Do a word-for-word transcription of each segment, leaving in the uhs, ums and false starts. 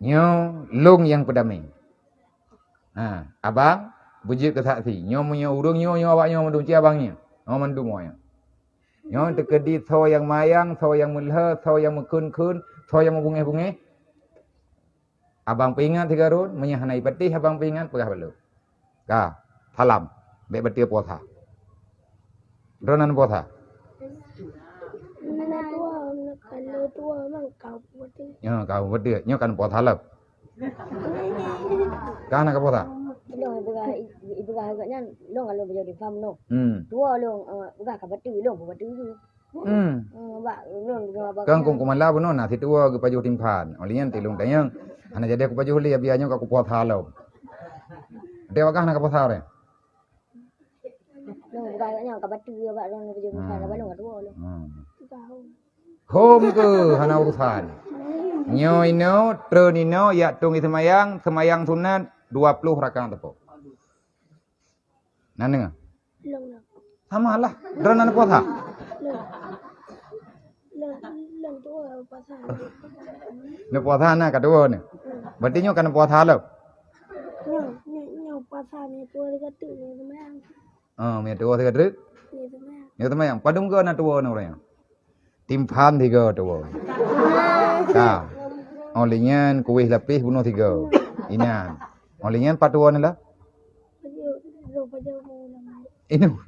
Nyoe lôn nyang peudamé. Ha, abang, beujeuet keu saksi. Nyoe meunyoe ureuëng nyoe, nyoe awak nyoe mandum, ci abang nyoe. Nyoe mandum awak nyoe. Nyoe teukeudi soe nyang mayang, soe nyang meulhö, soe nyang meukheun-kheun, soe nyang meubungéh-bungéh. Abang peuingat sigoe rot, meunyoe hana jipatéh abang peuingat, peugah bak lôn. Ka, salam. Bék bateue puasa. Droeneuh puasa. Nyoe ka puasa lom. Ka hana ka puasa? Lôn ipeugah, ipeugah agak nyan, lôn ka lôn beujaweub di fam noh. Hmm. Tuwo lôn, eh, peugah ka bateue, lôn pun bateue. Hmm. Hmm, bak lôn deungoe abang. Kan kong kumala bunoe na situwo geupajoh timphan. Oleh nyan tilung tanyong. Hana jadi kupajoh lé, biar nyoe ka kupuasa lom. Dewak ka hana ka puasa re. Lôn bukan agak nyan ka bateue bak lôn pajoh timphan, hmm, abang lôn ka tuwo lôn. Hmm. Hom ke hana urusan. Nyoe inoe, treun inoe, yak tueng seumayang, seumayang sunat dua ploh rakaat teupeu. Na deungoe? Lôn, lôn. Sama lah, droeneuh na puasa. Lôn. Lôn, lôn tuwo puasa. Na puasa na ka tuwo ni. Hmm. Berarti nyoe ka na puasa lom. Nyoe, nyoe, nyoe puasa ni tuwo sigoe teuk ni seumayang. Ah, meunyoe tuwo sigoe teuk? Ni seumayang. Ni seumayang. Padum goe na tuwo ni ureuëng nyoe? Timphan sigoe tuwo. Ka. Oleh nyan kuweh lapéh bunoe sigoe. Inan. Oleh nyan pat tuwo ni lah? Inoe.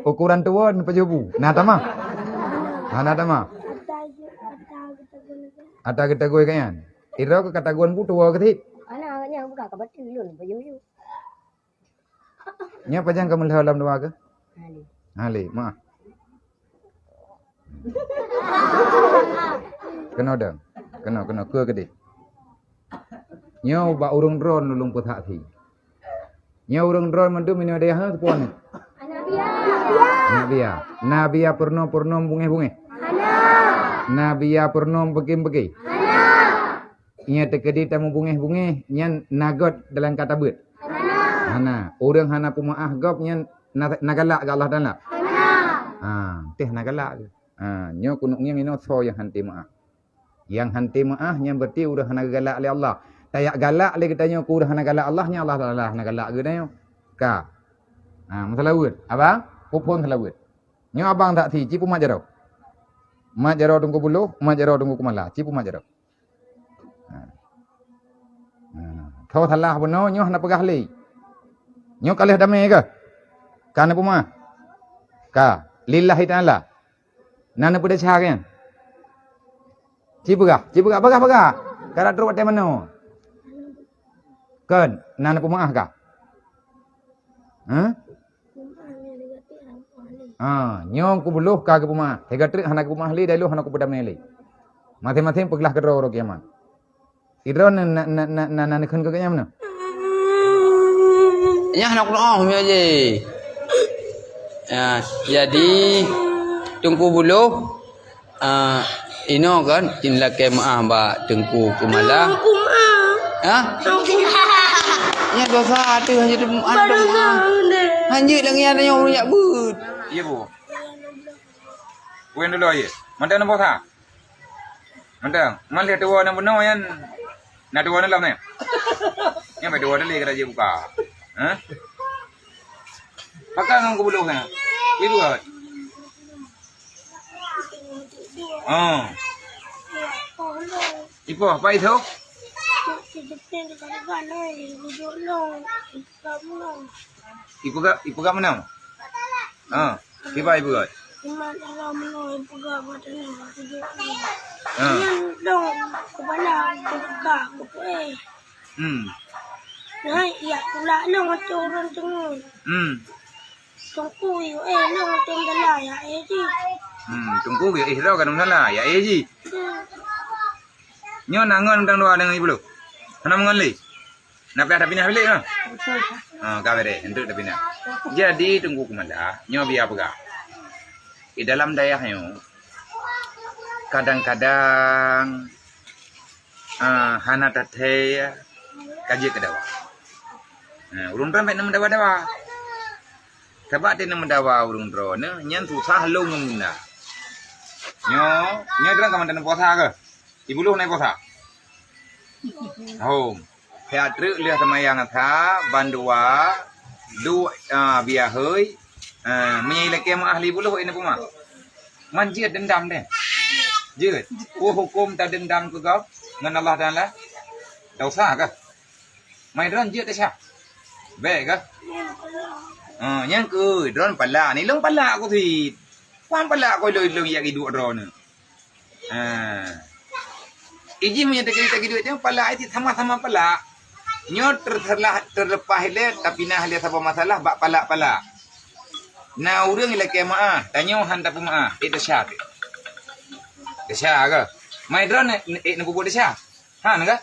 Ukuran tuwo ni pajoh bu. Na tamah. Ha, na tamah. Ata geutaguen ka nyan. Iro ka taguen bu tuwo keutik. Ana awak nyan buka ka bateue lôn pajoh bu. Nyoe pajan ka meulhö lam dua ke? Hali. Hali, maah. Keunoe dong. Keunoe, keunoe, keu keudeh. Nyoe bak ureuëng droen lôn peusaksi. Nyoe ureuëng droen mandum inoe dayah, ha, seupôt ni. Anak bia. Anak bia. Na bia peurunoe-peurunoe bungéh-bungéh. Hana. Na bia peurunoe beukim-beukim. Hana. Nyang teukeudi tameubungéh-bungéh nyan na göt dalam kata beuet. Hana. Hana. Ureuëng hana peumeuáh gob nyan na, na galak keu Allah Taala. Hana. Ha, teuh na galak. Ha, nyoe keuneuk ngieng inoe soe nyang han teumeung. Nyang han teumeung nyan berarti ureuëng hana geugalak lé Allah. Tajak galak lé geutanyoe keu ureuëng hana galak Allah, nyan Allah Taala hana galak geutanyoe. Ka. Ha, meuseulaweuet. Abang, phon seulaweuet. Nyoe abang saksi, ci pumat jaroe. Mat jaroe Teungku Buloh, mat jaroe Teungku Kumala, ci pumat jaroe. Ha. Ha. Kau salah bunoe, nyoe hana peugah lé. Nyoe ka lheueh damé kah? Ka na peumeuáh? Ka. Lillahi ta'ala. Na neupeudesya kah nyan? Ci peugah, ci peugah, peugah, peugah. Ka trok watée manoe. Kon, na neupeumeuáh kah? Hah? Ha, nyoe Teungku Buloh ka geupeumaáh. Lheueh ka treuk hana geupeumaáh lé, dan lôn hana kupeudamé lé. Maséng-maséng peuglah keudroe uroe kiamat. Sidroe na, na, na, na, na, na neukheun keu geuhnyan meunan? Nyan hana kudoh, nyoe je. Ya, jadi, Teungku Buloh, Ah, inoe kan, cit lakée meuáh bak Teungku Kumala. Hah? Nyan dosa ateueh hanjeuet meuáh, meuáh. Hanjeuet lagée nyan tanyoe ureuëng jak beuet. Iya, Bu. Kuen dulu, iya. Mantong na boh sa? Mantong. Man lheueh tuwoe nyang bunoe nyan. Na tuwoe nyang lom nyan? Nyan bak tuwoe tadi ka jeuet buka. Hah? Pakon ngon Teungku Buloh nyan? Ibu. Oh. Ipoh, apa itu? Ipeugah, ipeugah meunan? Ha, kiban ipeugah? Ha. Hmm. Nah, ya, tulak nyoe ateueh ureuëng teungoh. Hmm. Teungku yue éh lôn teuntala ya éh jih. Hmm, Teungku yue éh lôn ka teuntala ya éh jih. Hmm. Nyoe na ngon tang dua deungon ibu lôn. Hana meungon lé. Na payah tapinah bilék ha? Ha, ka beureh, enteuk tapinah. Jadi Teungku Kumala, nyoe biya peugah. Di dalam dayah nyoe kadang-kadang ah, hana tathée ka jeuet keu dawa. Nah, ureuëng droe bèk neumeudawa-dawa. Sabab teuh neumeudawa ureuëng droe nyan susah lôn ngon bunda. Nyoe, nyoe droe ka mantong puasa keuh? Ibu lôn na puasa? Hom. Siat treuk lheueh seumayang Asar, bandua, duek, ah, bia hôi. Ah, meunyoe ilakée meu'ah lhée ploh, ié neupeumeu'ah. Man jeuet deundam deh. Jeuet. Peue huköm tadeundam keu gob ngon Allah Taala? Desya kah? Mai droen jeuet desya. Bék kah? Ah, nyang keu droen palak. Ni lôn palak ku sit. Kuang palak ku lôn, lôn yak iduek droeneuh. Ha. Iji meunyoe teukeudi-teukeudi nyoe palak, eh, sama-sama palak. Nyoe tersalah, terleupah ilée, tapinah ilée saboh masalah bak palak-palak. Na ureuëng ilakée meu'ah, tanyoe han tapeumeu'ah, eh, desya teuh. Desya kah? Mai droen, eh, eh, neupeubuet desya? Han kah?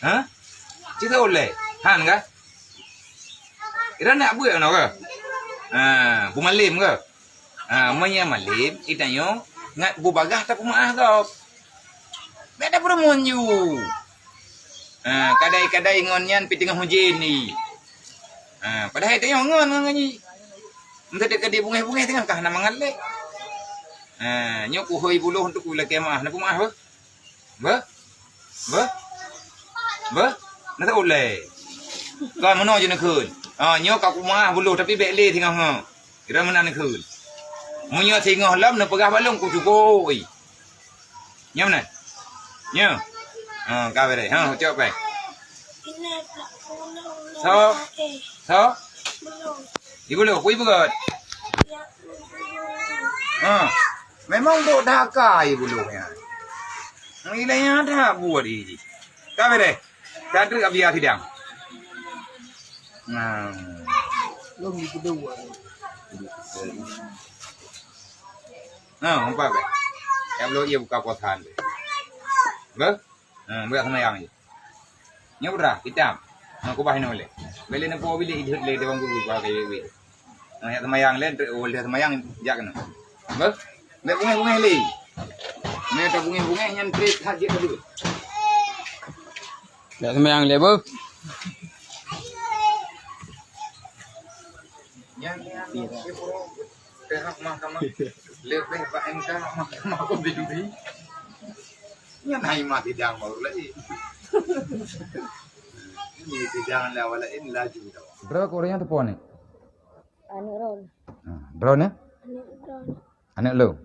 Ha? Cit ulée? Han kah? Droen nak buet keunoe kah? Ha, beumalem kah? Ha, meunyoe malem, geutanyoe ngat bubagaih tapeumeu'ah gob. Bék tapeureumeun ju. Ha, kadai-kadai ngon nyan pih teungoh ujeuen ni. Ha, padahai tanyoe ngon, ngon, ngon nyi. Meunteuk ka di bungéh-bungéh teungoh ka hana mangat lé. Ha, nyoe kuhôi buloh untuk kulakée meu'ah. Neupeumaah beuh? Beuh? Beuh? Beuh? Na teuulée. Kon meunoe jih neukheun. Ha, nyoe ka kumaah buloh, tapi bék lé singoh nyoe. Kira meunan neukheun. Meunyoe singoh lom neupeugah bak lôn, kucukôi. Nyoe meunan. Nyoe. Ha, ka beureh. Ha, cok pai. So? So? Ibu lôn, kui beugöt. Ha. Memang dok daka ibu lôn nyan. Ilée nyan that buet jih. Ka beureh. Ka treuk ka bia sidang. Nah. Lôn di kedua. Nah, empat beh. Yang belum ia buka puasa ni. Beh? Nah, buat semayang je. Nyoe udah, hitam. Nah, kubah ini boleh. Boleh nampak bilik idhut le dewan guru, kubah kayu weh. Nah, yak semayang le, untuk oleh semayang, jak kena. Beh? Beh, bungeh-bungeh le. Ni tak bungeh-bungeh, nyan trik hajat tadi. Yak semayang le, beh. Nyan, nyan, nyan, nyan, nyan, mahkamah. Leubeh bak M K mahkamah konstitusi. Nyan hai mah sidang baru laén. Ini sidang lawan laén laju dah. Droe keu ureueng nyang teupo ni? Aneuk droe. Ha, droe ni? Aneuk droe. Aneuk lôn.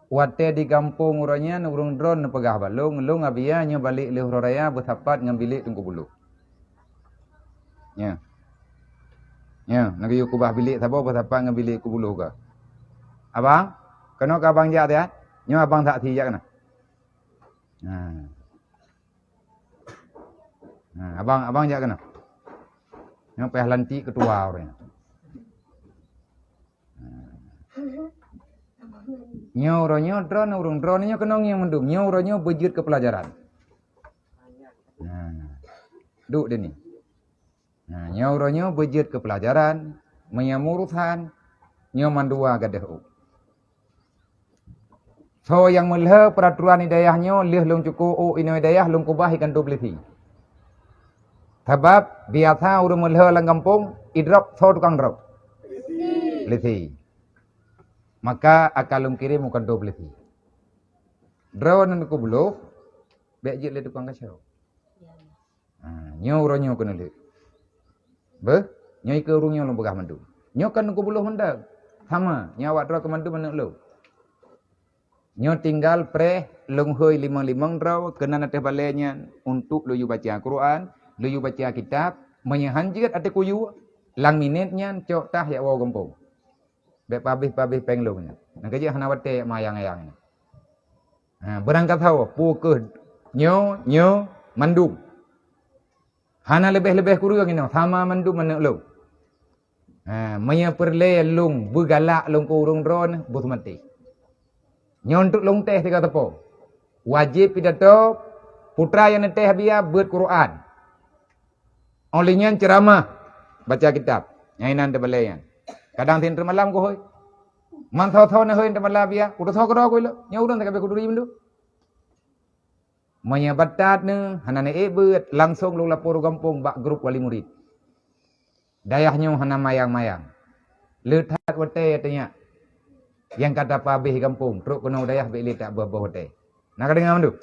Watée di gampông uroe nyan ureueng droe neupeugah bak lôn, lôn Abiya nyoe balek lheueh uroe raya beusapat ngon bilék Teungku Buloh. Nyoe. Nyoe, na geuyue kubah bilék saboh beusapat ngon bilék Teungku Buloh ka. Abang, keunoe keu abang jak siat. Nyoe abang saksi jak keunoe. Nah. Nah, abang, abang jak keunoe. Nyoe payah lantik ketua uroe nyan. Nyoe uroe nyoe droeneuh ureueng droeneuh nyoe keunong nyang mandum. Nyoe uroe nyoe beujeuet keu peulajaran. Nah, duek dini. Nah, nyoe uroe nyoe beujeuet keu peulajaran, meunyoe meurusan, nyoe mandua gadôh ôk. Soe nyang meulhô peuraturan di dayah nyoe lheueh lôn cukôk ôk inoe dayah lôn keubah ikan dua belas lisi. Sabab biasa ureueng meulhô lam gampông idrop soe tukang drop? Lisi. Maka akan lôn kirém bukan dua belas lisi. Droeneuh Teungku Buloh, bék jeuet lé tukang kaco. Ha, nyoe uroe nyoe keuneulheueh. Beuh, nyoe ikeue ureueng nyoe lôn peugah mandum. Nyoe kan Teungku Buloh mantong. Sama, nyoe awak droe keu mandum aneuk lôn. Nyoe tinggal preh lôn hôi limong-limong droe keunan ateueh balée nyan untuk lôn yue baca Quran, lôn yue baca kitab, meunyoe han jeuet ateueh kuyue, lam minét nyan cok tah yak woe gampông. Bék pabéh-pabéh péng lôn nyan. Nyang keujeuet hana watée mayang-ayang nyan. Ha, beurangkasoe, peue keuh nyoe, nyoe, mandum. Hana leubeh-leubeh kureueng inoe, sama mandum aneuk lôn. Ha, meunyoe peureulée lôn beugalak lôn keu ureueng droeneuh, boh seumaté. Nyoe untuk lôn teh tiga teupô. Wajéb pidato, putra nyang neuteh Abiya beuet Quran. Óh lheueh nyan ceuramah, baca kitab. Nyang inan teubalée nyan. Kadang sien teumalam kuhôi. Man soe-soe neuhôi teumalam Abiya, kutusoe keudroe kuilok. Nyoe ureueng teuka bée kuduri mandum. Meunyoe batat neuh hana neuék beuet, langsong lôn lapor u gampông bak grup wali murit. Dayah nyoe hana mayang-mayang. Le that watée teuh nyak. Nyang ka tapabéh gampông, trok keunoe dayah bék le that boh-boh watée. Na ka deungoe mandum?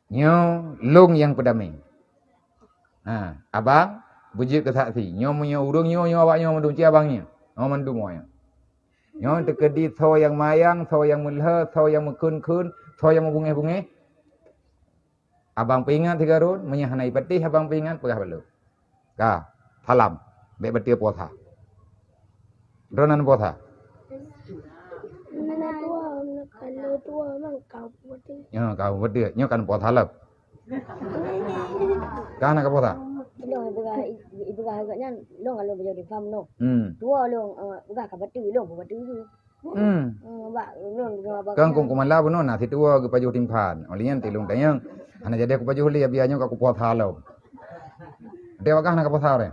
Nyoe lôn nyang peudamé. Ha, abang, beujeuet keu saksi. Nyoe meunyoe ureuëng nyoe, nyoe awak nyoe mandum, ci abang nyoe. Nyoe mandum awak nyoe. Nyoe teukeudi soe nyang mayang, soe nyang meulhö, soe nyang meukheun-kheun, soe nyang meubungéh-bungéh. Abang peuingat sigoe rot, meunyoe hana ipatéh abang peuingat, peugah bak lôn. Ka, salam. Bék bateue puasa. Droeneuh puasa? Hana tuwoe, kalau tuwoe memang ka bateue. Ya, ka bateue. Nyoe kan puasa lom. Ka hana ka puasa? Lôn ipeugah, ipeugah agak nyan, lôn kalau belajar di farm noh. Hmm. Tuwoe lôn, eh, peugah ka bateue, lôn pun bateue ju. Hmm. Hmm, bak lôn deungoe abang. Kan kong kumala bunoe na situwoe geupajoh timphan. Oleh nyan tilung tanyong. Hana jadi kupajoh lé, biar nyoe ka kupuasa lom. Dewak hana ka puasa re.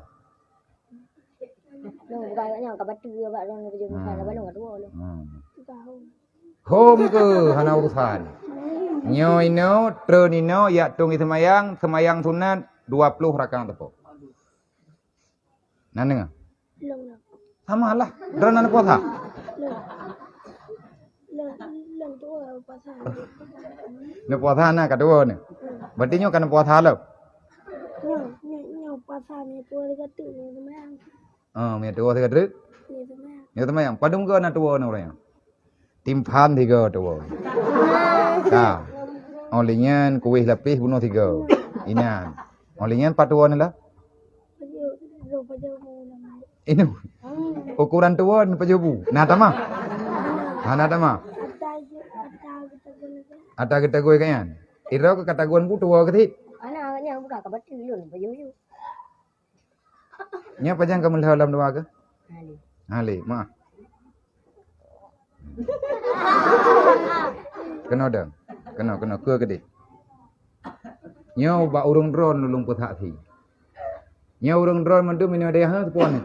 Lôn bukan agaknya ka bateue bak lôn pajoh timphan, hmm, bak lôn ka tuwoe lôn. Hmm. Hom ke hana urusan. Nyoe inoe, treun inoe, yak tueng seumayang, seumayang sunat dua ploh rakaat teupeu. Na deungoe? Lôn, lôn. Sama lah, droeneuh na puasa? Lôn. Lôn, lôn tuwoe puasa. Na puasa na ka tuwoe ni. Hmm. Berarti nyoe kan puasa lom? Nyoe, nyoe, nyoe puasa ni tuwoe sigoe teuk ni seumayang. Ah, nyoe tuwoe sigoe teuk? Ni seumayang. Nyoe seumayang. Padum goe na tuwoe ni ureuëng nyoe? Timphan sigoe tuwoe. Ka. Oleh nyan kuweh lapéh bunoe sigoe. Inan. Oleh nyan pat tuwoe neulah? Inu. Ukuran tuwoe pajoh bu. Na tamah? Hana tamah. Ata geutagui keu nyan. Iro keu ka taguen bu tuwoe keu sit. Ana awak nyan buka ka bateue lôn pajoh bu. Nyoe pajan ka meulhö lom dua keuh? Hali. Hali, maah. Keunoe dong. Keunoe, keunoe, keu keudeh. Nyoe bak ureuëng droen lôn peusaksi. Nyoe ureuëng droen mandum inoe dayah nyoe teupeue nyoe?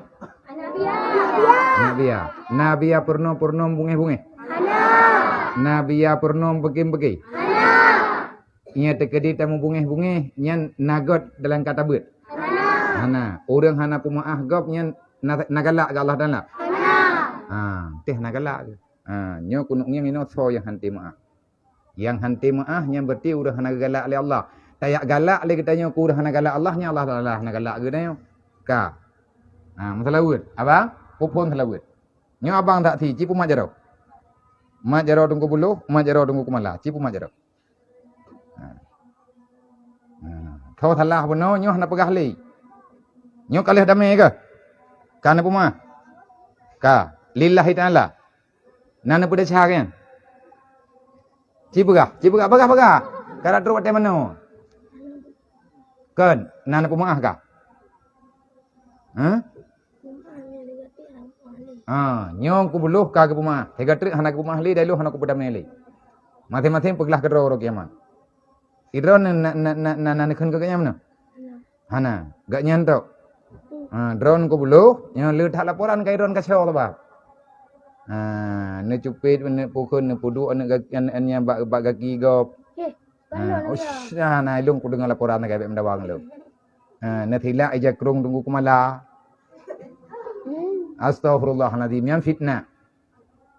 Anak Bia. Anak Bia. Na Bia peurunoe-peurunoe bungéh-bungéh? Hana. Na Bia peurunoe beugém-beugém? Hana. Nyoe teukeudi tameubungéh-bungéh nyan na göt dalam kata beuet? Hana. Hana. Ureuëng hana peumeuáh gob nyan na, na galak keu Allah Taala? Hana. Ha, teuh na galak. Ha, nyoe keuneuk ngieng inoe soe nyang han teumaáh. Nyang han teumaáh nyan berarti ureuëng hana geugalak lé Allah. Tajak galak lé geutanyoe keu ureuëng hana galak Allah, nyan Allah Taala hana galak geutanyoe. Ka. Ha, meusalaweuet. Abang, peuphon salaweuet. Nyoe abang saksi, ci peumat jaroe. Mat jaroe Teungku Buloh, mat jaroe Teungku Keumala, ci peumat jaroe. Ha. Ha. Tho salah bunoe nyoe hana peugah lé. Nyoe ka lheueh damé keuh? Ka neupeumaáh? Ka. Lillahi ta'ala. Na neupeudesya keuh nyan? Ci peugah, ci peugah, peugah, peugah. Ka rot trok watée manoe. Kon, na neupeumaáh ka? Hah? Ha, nyoe Teungku Buloh ka geupeumaáh. Sigoe treuk hana geupeumaáh lé, dai lôn hana kupeudamé lé. Maséng-maséng peuglah keudroe uroe kiamat. Idroe na, na, na, na, na, na neukheun keu gobnyan meunoe? Hana. Gobnyan tok. Ha, droen Teungku Buloh, nyoe le that laporan keu idroe ka soe laba. Ha, neucupet, neupukon, neupeuduek, neu, neu, neu bak, bak gaki gob. Ha, ush, na, na ilong kudeungoe laporan ka bék meudawa ngon lôn. Ha, neusilak ija krong Teungku Keumala. Astagfirullahalazim, nyan fitnah.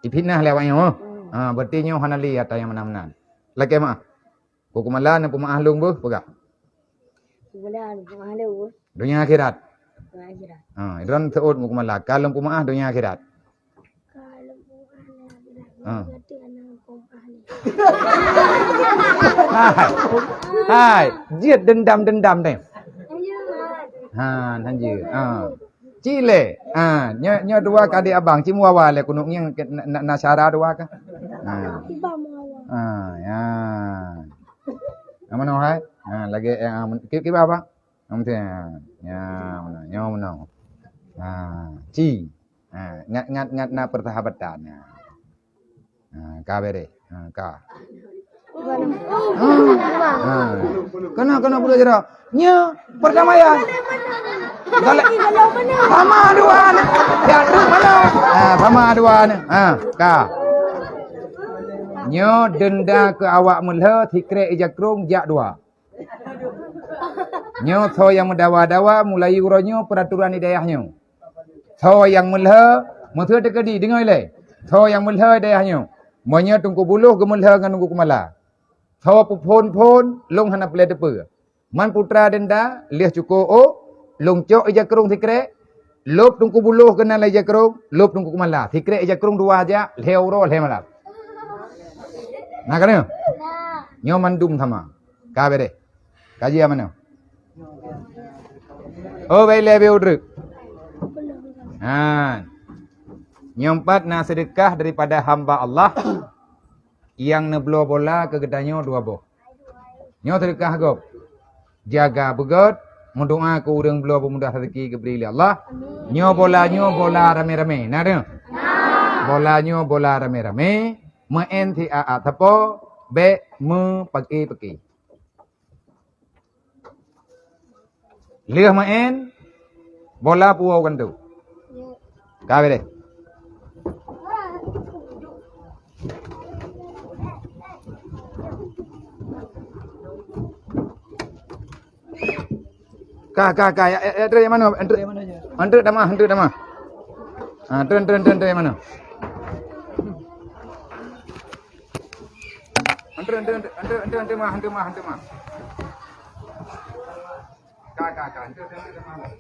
Ifitnah lé awak nyoe. Ha, berarti nyoe hana lé ata nyang meunan-meunan. Lakée maáh. Teungku Keumala neupeumaáh lôn beuh peugah. Keumala neupeumaáh lôn beuh. Donya akhirat. Donya akhirat. Ha, idroen seuôt Teungku Keumala, ka lôn peumaáh donya akhirat. Ka lôn peumaáh donya akhirat. Ha. Berarti aneuk peumaáh ni. Hai. Hai, jeuet dendam-dendam teh. Ha, hanjeuet. Ha. Ci lé. Ha, nyoe, nyoe dua ka di abang, ci meuwawa lé keuneuk ngieng na, na, na syara dua ka. Ha. Ha, ya. Aman hai? Ha, lagée, eh, aman. Ki, kiba apa? Aman tu, ya. Ya, mana? Nyoe mana? Ha, ci. Ha, ngat, ngat, ngat na persahabatan. Ya. Ha, ka bereh. Ha, ka. Ha. Ha. Kena, kena pula jera. Nya, perdamaian. Galak. Sama dua ni. Ya, tu mana? Ha, sama dua ni. Ha, ka. Nyoe denda keu awak meulhö, sikrek ija krong, jak dua. Nyoe soe nyang meudawa-dawa mulai uroe nyoe peuraturan di dayah nyoe. Soe nyang meulhö, meuseu teukeudi, deungoe lé. Soe nyang meulhö dayah nyoe. Meunyoe Teungku Buloh geumeulhö ngon Teungku Keumala, soe peuphon-phon, lôn hana peureulée teupeue. Man putra denda lheueh cukôp ôk, lôn cok ija krông sikrek, lôb Teungku Buloh keunan lam ija krông, lôb Teungku Keumala. Sikrek ija krông dua jak, lhée uroe lhée malam. Na ka nyoe? Nyoe mandum sama. Ka beureh. Kaji manoe? Oh, baik lé beu treuk. Han. Nyoe pat na seudeukah daripada hamba Allah nyang neubloe bola keu geutanyoe dua boh. Nyoe seudeukah gob. Jaga beugöt, meudoá keu ureuëng bloe peumudah rezeki geubri lé Allah. Nyoe bola, nyoe bola ramé-ramé. Na deuh? Bola nyoe bola ramé-ramé, meu'en siat-at sapo, bék meupaki-paki. Lheueh meu'en, bola puwoe gantoe. Ka beureh. Ka, ka, ka, ya, ya, ya, treuk manoe, treuk, treuk tamah, treuk tamah. Ha, treuk, treuk, treuk, treuk manoe. Treuk, treuk, treuk, treuk, treuk mah, treuk mah, treuk mah. Ka, ka, ka, treuk, treuk, treuk mah.